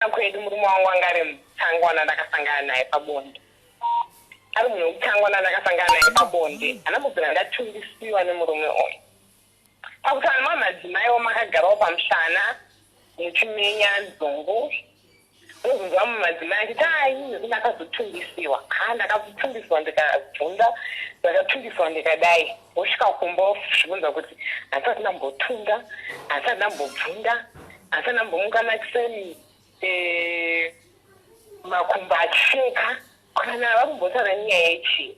Kwedu murume wangu anga ari mutangwana ndakasangana naye pabonde. Ari munhu wekutangwana ndakasangana naye pabonde. Handambobvira ndatundisiwa nemurume uyu. Pakutaura nemamwe madzimaiwo makagarawo pamushana muchimenya nzungu. Unozonzwa mamwe madzimai achiti ai nekuti ndakazotundisiwa. Ha ndakatundisiwa ndikabvunda, ndakatundisiwa ndikadai. Wosvika kumba wozvibvunza kuti handisati ndambotunda, handisati ndambobvunda, handisati ndambomuka makuseni eh, makumbo achisheka kana vakumbotaura nyaya yechii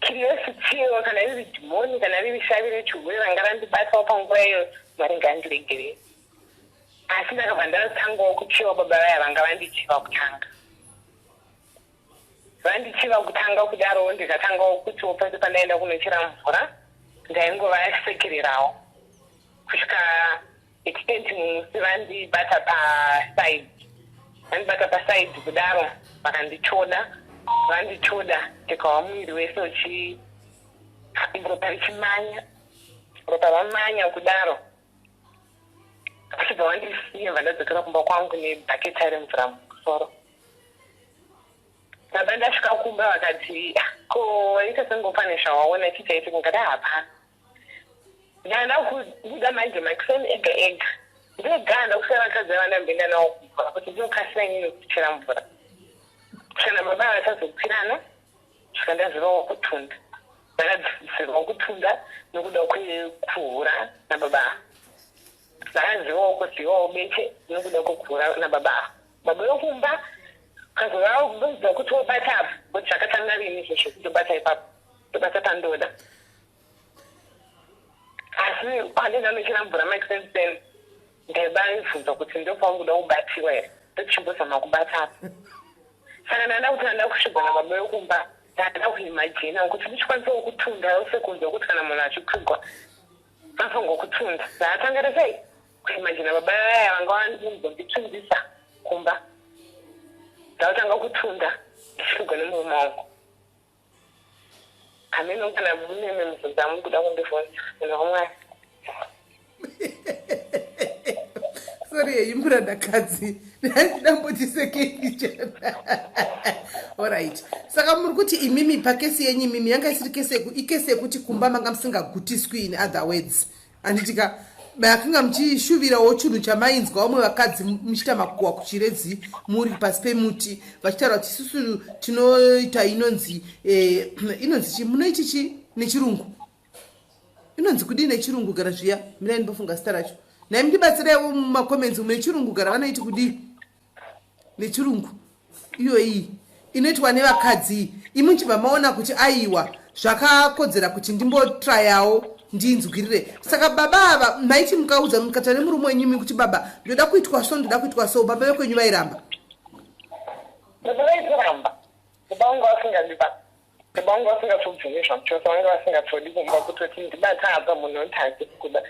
curiosity kana riri dhimoni kana riri shavi rechihure ranga randibatawo panguva iyo Mwari ngaandiregerere asi ndakabva ndatangawo kuchiva baba vaya vanga vandichiva kutanga vandichiva kutanga kudarowo ndikatangawo kutiwo pese pandaenda kunochera mvura ndaingovasekererawo kusvika extent mumusi vandibata paside vandibata paside kudaro vakandichoda vandichoda ndikawa muviri wese uchi ropa richimanya ropa ramanya kudaro vachibva vandisiya vandadzokera kumba kwangu nebhaketa remvura mumusoro. Baba ndasvika kumba vakati ko waita senge pane zvawaona chii chaitika ndikati hapana. Ndanda kubuda manje makuseni ega ega ndega ndakusiya vakadzi vava ndamboenda navo kumvura kuti ndinokasira inini kuchera mvura kana baba vasazokwirana svika ndazivawo kutunda ndakadzidzisirwa kutunda nokuda kwekuhura nababa ndakazivawo kuzivawo beche nokuda kwekuhura nababa baba vekumba kazovaudza kuti wobata apa kuti zvakatanga rini izvozvo kutobata ipapo tobata pandoda asi pandenda nochera mvura makisensen ndaivaibvunza kuti ndopaunguda kubatiwa here ndochimbozama kubata apa saka ndanda kuti ndanda kusvigwa nababa vekumba ndanda kuimajina kuti ndichikwanisawo kutunda sekunzwa kuti kana munhu achipfugwa anofanirwa kutunda ndaatanga sei kuimajina baba vaya vanga vandimbonditundisa kumba ndakutanga kutunda ndichipfugwa nemurume wangu hameno kana mune mibvunzo amuri kuda kundibvunza munhu wamwari. Sorry yenyu murandakadzi ndamboti sekeni chana. Alright, saka muri kuti imimi pakesi yenyu imimi yanga isiri kesi ikesi yekuti kumba manga musingagutiswi, in other words, handitika makanga muchishuvirawo chinhu chamainzwa vamwe vakadzi muchiita makuhwa kuchiredzi muri pasi pemuti vachitaura kuti isusu tinoita inonzi eh, inonzi chi munoiti chi nechirungu inonzi kudii nechirungu gara zviya mirai ndimbofunga zita racho nhai mundibatsireiwo mumacomments umu nechirungu gara vanoiti kudii nechirungu iyoyi inoitwa nevakadzi imi muchibva maona kuti aiwa zvakakodzera kuti ndimbotrayawo ndinzwirire. Saka baba ava maiti mukaudza mukataura nemurume wenyu imi kuti baba ndoda kuitwa so ndoda kuitwa so baba vekwenyu vairamba? Baba vaitoramba. Baba vangu vasingadi baba vangu vasingatobvumi zvamuchose vanga vasingatodi kumba kutoti ndibata apa munhu oti handisi kuda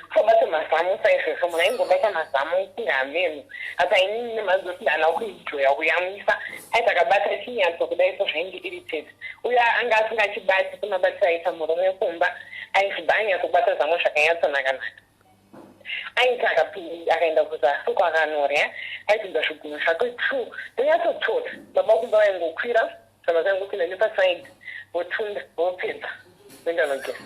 kusabata mazamu saizvozvo munhu aingobata mazamu kunge hameno apa inini nemhadzi kuti ndana kuenjoya kuyamwisa aiti akabata chinyatso kudai so zvaindiirritate uye anga asingachibati semabatiro aita murume kumba aizviba anyatsokubata zamo zvakanyatsonaka-naka aiti akaenda kuzasi uko akanorya aipinza zvigunwe zvake two ndonyatsotota baba kumba vaingokwira kana vaingopinda nepasaidi votunda vopedza voenda nogeza.